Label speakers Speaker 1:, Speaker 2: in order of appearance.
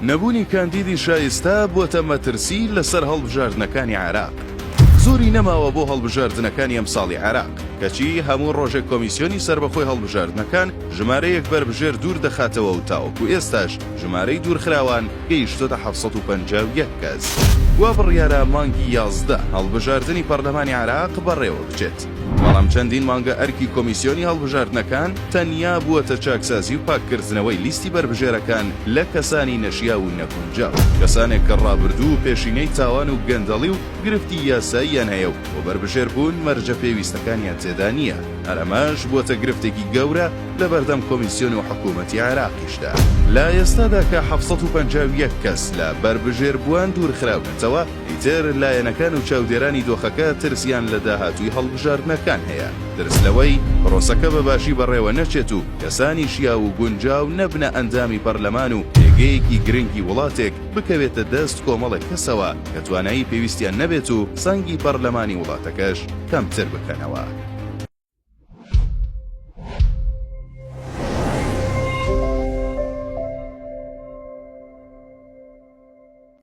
Speaker 1: نەبوونی کاندیدی شایستە بووەتە مەترسی لەسەر هەڵبژاردنەکانی عێراق. زۆری نەماوە بۆ هەڵبژاردنەکانی ئەمساڵی عێراق، کەچی هەموو ڕۆژێک کۆمیسیۆنی سەربەخۆی هەڵبژاردنەکان ژمارەیەک بەربژێر دوور دەخاتەوە و تاوەکو ئێستاش ژمارەی دوورخراوان گەیشتۆتە 751 کەس. وا بڕیارە مانگی 11 هەڵبژاردنی پەرلەمانی عێراق بەڕێوەبچێت. بەڵام چەندین مانگە ئەرکی کۆمیسیۆنی هەڵبژاردنەکان تەنیا بووەتە چاکسازی و پاککردنەوەی لیستی بەربژێرەکان لە کەسانی نەشیاو و نەگونجاو، کەسانێک کە ڕابردوو و پێشینەی تاوان و گەندەڵی و گرفتی یاساییان هەیە و بۆ بەربژێربوون مەرجە پێویستەکانیان تێدا نییە، هەر ئەمەش بووەتە گرفتێکی گەورە لەبەردەم کۆمیسیۆن و حکوومەتی عێراقیشدا. لە ئێستادا کە 751 کەس لە بەربژێربووان دوورخراونەتەوە، ئیتر لایەنەکان و چاودێرانی دۆخەکە ترسیان لە داهاتووی هەڵبژاردنەکان هەیە، ترس لەوەی پرۆسەکە بە باشی بەڕێوە نەچێت و کەسانی شیاو و گونجاو نەبنە ئەندامی پەرلەمان و پێگەیەکی گرنگی وڵاتێک بکەوێتە دەست کۆمەڵێک کەسەوە کە توانایی پێویستیان نەبێت و سەنگی پەرلەمانی وڵاتەکەش کەمتر بکەنەوە.